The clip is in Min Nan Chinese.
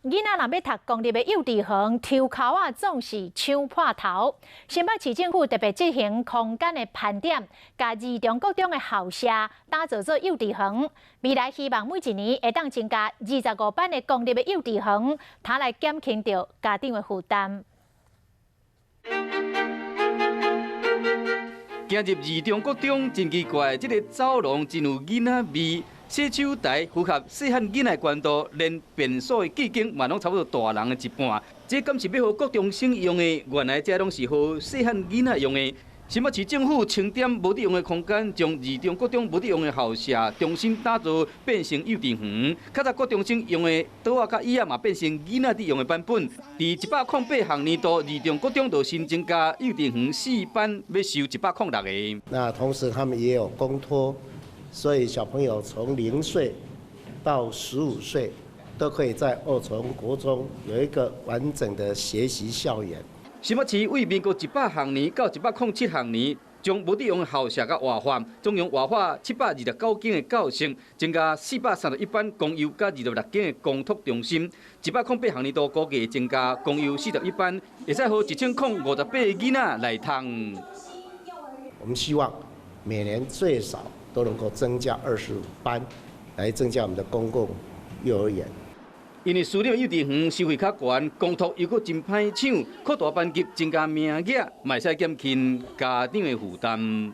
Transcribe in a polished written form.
囡仔若欲讀公立的幼稚園，抽鬮仔總是搶破頭。新北市政府特別執行空間的盤點，共二中國中的校舍打造做幼稚園。未來希望每一年會當增加25班的公立的幼稚園，通來減輕著家長的負擔。行入二中國中，真奇怪，這个走廊真有囡仔味。洗手台符合細漢囡仔懸度，連便所的徑間嘛攏差不多大人的一半。這敢是欲予國中生用的？原來這攏是予細漢囡仔用的。新北市政府清點無佇用的空間，將二中國中無佇用的校舍重新打造，變成幼稚園。較早國中生用的桌仔佮椅仔嘛，變成囡仔佇用的版本。佇108學年度，二中國中就新增加幼稚園四班，欲收106個。那同時他們也有公托，所以小朋友從0歲到15歲，都可以在二重國中有一個完整的學習校園。新北市為民國100學年到107學年，將無佇用的校舍佮活化，總共活化729間的教室，增加431班公幼佮26間的公托中心。108學年度估計增加公幼41班，會使予1058個囡仔來讀。我們希望每年最少都能夠增加25班，來增加我們的公共幼兒園。因為私立幼稚園收費較懸，公托又閣真歹搶，擴大班級增加名額，嘛會使減輕家長的負擔。